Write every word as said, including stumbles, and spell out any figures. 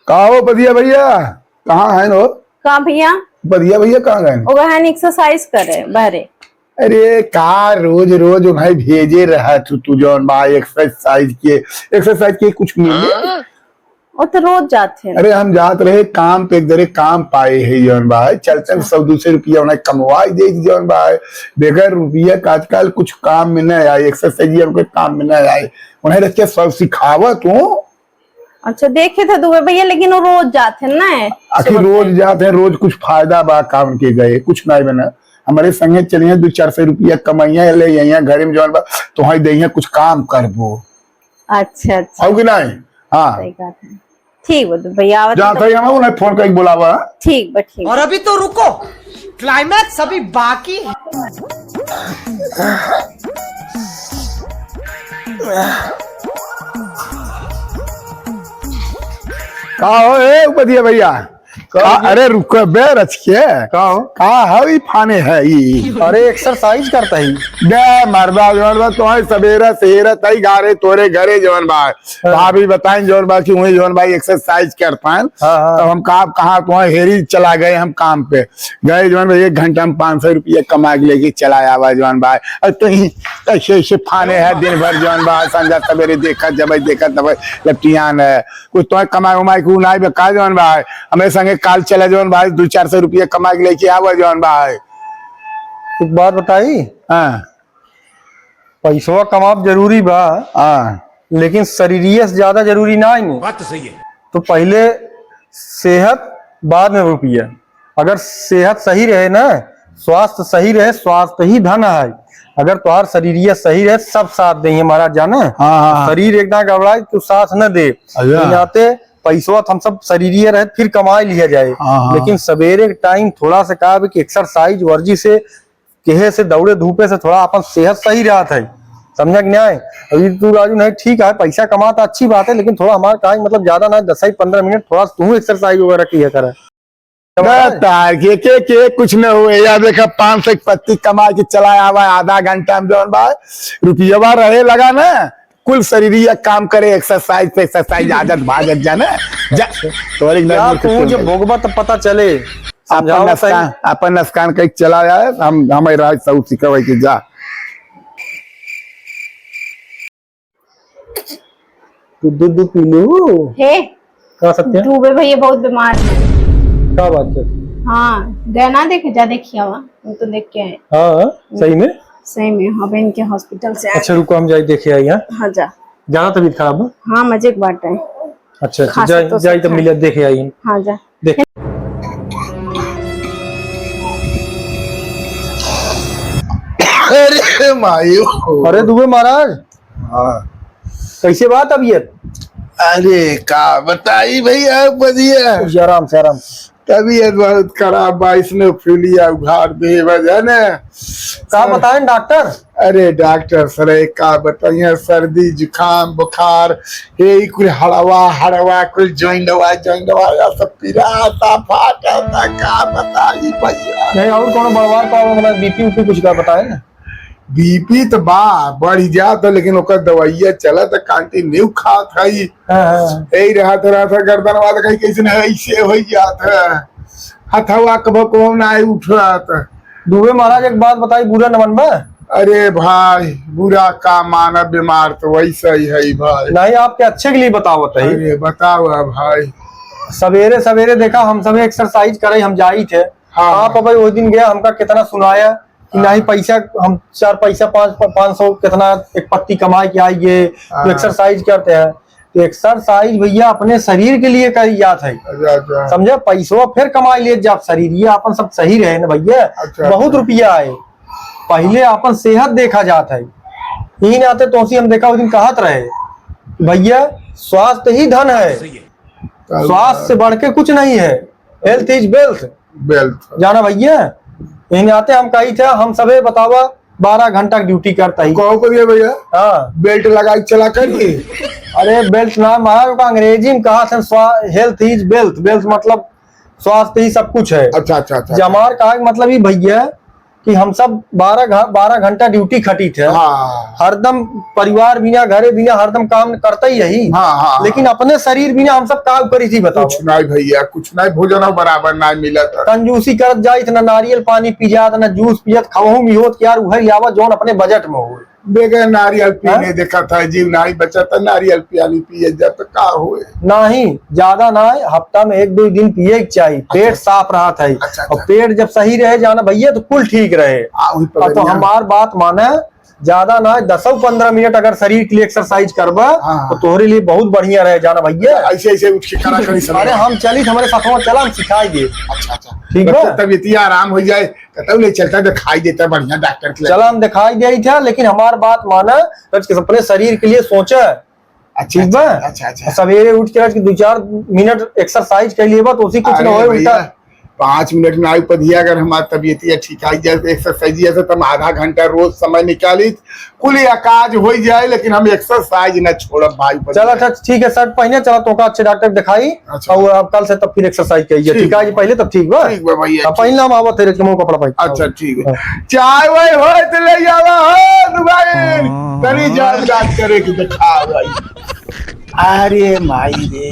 का हो बधिया भैया, कहाँ हैं हो? का भैया? बधिया भैया कहाँ गए? ओगा है exercise करे बहरे। अरे का रोज रोज उन्हें भेजे रहा तू, तू जौन बा exercise के, exercise के कुछ मिले? वो तो रोज जात हैं। अरे हम जात रहे काम पे, एक दरे काम पाए है जौन बा, चलते हैं सौ दो सौ रुपया उन्हें कमवाई दे जौन बा, बगैर रुपया का आजकल कुछ काम में नहीं आए, exercise ये उनके काम में नहीं आए, उन्हें रख के सब सिखावा तू। अच्छा, देखे थे दुबे भैया, लेकिन वो रोज जात हैं ना। आखिर रोज जात हैं, रोज कुछ फायदा बा काम के गए, कुछ नहीं बना। हमारे संगे चलिए, दो चार सौ रुपया कमाइया ले यहाँ घरे में जौन बा, तो वहीं दे कुछ काम करबो। अच्छा, अच्छा। हो कि नहीं? हाँ। सही बात है। ठीक बा, तो भैया आवत जात हैं। है, हम उन्हें फोन करके बुलावा। ठीक बा, ठीक। और अभी तो रुको, climax अभी बाकी है। का हो ए उपधिया भैया? का का, हो? अरे रुको बे रच के। का हो? का हो ई फाने है ई? अरे exercise करता ही। बे मरदा, मरदा, तो है सवेरा सवेरा तई गारे तोरे घरे जवन बा। हाँ। भाभी बताएं जवन बा कि वही जवन बा exercise करता है। हाँ, हाँ। तब हम का, कहाँ तो हेरी चला गए हम काम पे। गए जवन बा एक घंटा में पाँच सौ रुपया कमा के लेके चला आवा जवन बा। और तो ही ऐसे ऐसे फाने है दिन भर जवन बा, संझा सवेरे देखत जब देखत तब लपटियान है। कुछ तो कमाई उमाई के उ नाई बे का जवन बा, हमरे संगे काल चला जवन बा, दो चार सौ रुपया कमा के लेके आवा जवन बा। एक बात बताई? हाँ। पैसवा कमाब जरूरी बा, हाँ। लेकिन शरीरिये से ज्यादा जरूरी ना है। बात तो सही है। तो पहले सेहत, बाद में रुपया। अगर सेहत सही रहे ना, स्वास्थ्य सही रहे, स्वास्थ्य ही धन है। अगर तोहार शरीरिया सही रहे, सब साथ देइहैं महाराज जाना। हाँ, हाँ, हाँ। शरीर एकदम गड़बड़ाए, तू साथ न दे। अच्छा। ई नाते पैसवा तो हम सब शरीरिया रहे, फिर कमाए लिया जाए। हाँ, हाँ। लेकिन सवेरे के time थोड़ा सा का कि exercise, वर्जिश से, केहे से, दौड़े धूपे से थोड़ा अपन सेहत सही रहत है। समझा कि नहीं? अभी तू राजू नहीं ठीक है, पैसा कमाता अच्छी बात है, लेकिन थोड़ा हमार का मतलब ज्यादा ना, दस ही पन्द्रह मिनट थोड़ा तू exercise वगैरह किया करे। बे तार के, के, के कुछ न हुए। या देखा, पाँच सौ एक पत्ती कमा के चला आवा, आधा घंटा में जौन बा, रुपयवा रहे लगा ना, कुल शरीरिया काम करे, exercise पे exercise, आदत भाजत जाने। जा, तोरे एक या नंबर के तू जो सुन। भोगबा तो पता चले। अपन समझाओ सही। नुकसान, अपन नुकसान कहीं चला जाए, हम, हमें राज सब सिखावे के जा। तू दूध, दूध पी लू। हे, का सत्या? दुबे भैया बहुत बीमार है। का बात है? हाँ, गए ना देखे, जा देखिए आवा, हम तो देख के आए। हाँ, सही में? सही में, हाँ, बहन के hospital से आए। अच्छा, रुको, हम जाई देखे आई, हाँ? हाँ, जा। ज्यादा तबीयत खराब है? हाँ, मजे के बात है। अच्छा, अच्छा, खांसी जाई, तो जाई तब है। मिले, देखे आई। हाँ, जा। देख। अरे माई हो। अरे दुबे महाराज। हाँ। कैसे बा तबीयत? अरे का बताई भैया, बढ़िया। जी, आराम से, आराम से। तबीयत बहुत खराब बा, इसने फूलिया उघार दे बा, जाने। का बताएं डॉक्टर? अरे डॉक्टर सरे, का बताइए, सर्दी, जुकाम, बुखार, ये कुल हड़वा, हड़वा, कुल jointवा, jointवा, या सब पिराता, फाटता, का बताई भैया। नहीं, और कोनो बड़वार का, मतलब, BP, उपी कुछ का बताए ना? BP तो बा, बढ़ जात है, लेकिन ओकर दवाइया चलत है, continue खात है। हाँ, हाँ। यही रहत, रहत है, गर्दनवा तो कहीं कैसे नहीं, ऐसे हो जात है, हथवा कबो कबो ना उठत। दुबे महाराज, एक बात बताई, बुरा न मनबा? अरे भाई, बुरा का मानब, बीमार तो वैसा ही है भाई। नहीं, आपके अच्छे के लिए बतावत है। अरे बताओ भाई। सवेरे सवेरे देखा, हम सब exercise करे, हम जाई थे। हाँ। आप अबे वो दिन गया, हमका कितना सुनाया कि हाँ। नहीं पैसा, हम चार पैसा, पाँच, पाँच सौ कितना एक पत्ती कमाए के आइए, तो हाँ। Exercise करते हैं। तो exercise भैया अपने शरीर के लिए करी जात है। अच्छा, अच्छा। समझे? पैसवा फिर कमाई ले जाब, शरीर ये अपन सब सही रहे ना भैया। अच्छा, बहुत अच्छा। रुपया है, पहले अपन सेहत देखा जात है। यही नाते तोसी हम देखा, उस दिन कहत रहे, भैया स्वास्थ्य ही धन है, सही है। स्वास्थ्य से बढ़ के कुछ नहीं है। Health is wealth। Wealth। जाना भैया, यही नाते हम कही थे, हम सबे बतावा, बारह घंटा की duty करता ही। कहो करिए भैया। हाँ। Belt लगाई चला करिए। अरे belt ना महाराज, ओका अंग्रेजी में कहा थे स्वा-, health is wealth। Wealth मतलब स्वास्थ्य ही सब कुछ है। अच्छा, अच्छा, अच्छा। जमार कहा कि मतलब ये भैया, कि हम सब बारह घ-, बारह घंटा ड्यूटी खटी थे। हाँ। हरदम परिवार बिना, घरे बिना, हरदम काम करते ही यही। हाँ, हाँ, लेकिन हाँ। अपने शरीर बिना हम सब का करी थी, बताओ? कुछ नहीं भैया, कुछ नहीं, भोजन बराबर नहीं मिलत। कंजूसी करत जाइत, ना नारियल पानी पी जात, ना जूस पियत, खवहू में होत कि यार उहे लियावा जौन अपने बजट में हो। बेगर नारियल पीने हाँ? देखा था, जीव नहीं बचत, नारियल पानी पिए जा तो का होए? नहीं, ज्यादा ना, हफ्ता में एक दो दिन पिए के चाहिए, पेट अच्छा। साफ रहत है। अच्छा, और अच्छा। पेट जब सही रहे जाना भैया तो कुल ठीक रहे। आ, वही अब तो पकड़िया। हमार बात माने, ज्यादा ना, दसौ पन्द्रह मिनट अगर शरीर के लिए एक्सरसाइज करबा हाँ, हाँ। तो तोहरे लिए बहुत बढ़िया रहे जाना भैया। ऐसे, ऐसे उठ के खड़ा करी सब। अरे हम चली, हमारे साथ चला, हम सिखाई दे। अच्छा, अच्छा। ठीक बा? तबियतिया आराम हो जाए, कतौ ले चलता, दिखाई देता बढ़िया डॉक्टर के चला, लगे। हम दिखाई दे था, लेकिन हमार बात माना, रच के अपने शरीर के लिए सोचा। अच्छा, ठीक बा? अच्छा, अच्छा, अच्छा। सवेरे उठ के रच के दो चार मिनट एक्सरसाइज कर लेबा, तो उसी कुछ अरे ना होए भैया, उल्टा। पाँच मिनट में आयु पधिया, अगर हमार तबियतिया ठीक आई जाए, तो एक्सरसाइजिया से तुम आधा घंटा रोज समय निकाली, कुल या काज हो जाए, लेकिन हम एक्सरसाइज ना छोड़ब भाई। चला, अच्छा, ठीक है सर, पहले चला, तोका अच्छे डॉक्टर दिखाई, अच्छा। और अब कल से तब फिर एक्सरसाइज करिए, ठीक। ठीक है जी, पहले तब ठीक बा? ठीक बा भैया, अब ठीक। पहले हम आवत है, रच के मुंह कपड़ा पहन। अच्छा, ठीक है। हाँ। चाय वाय होए तो ले आवा हो दुबई, हाँ। तनी जान जान करे के दिखा भाई। अरे माई रे।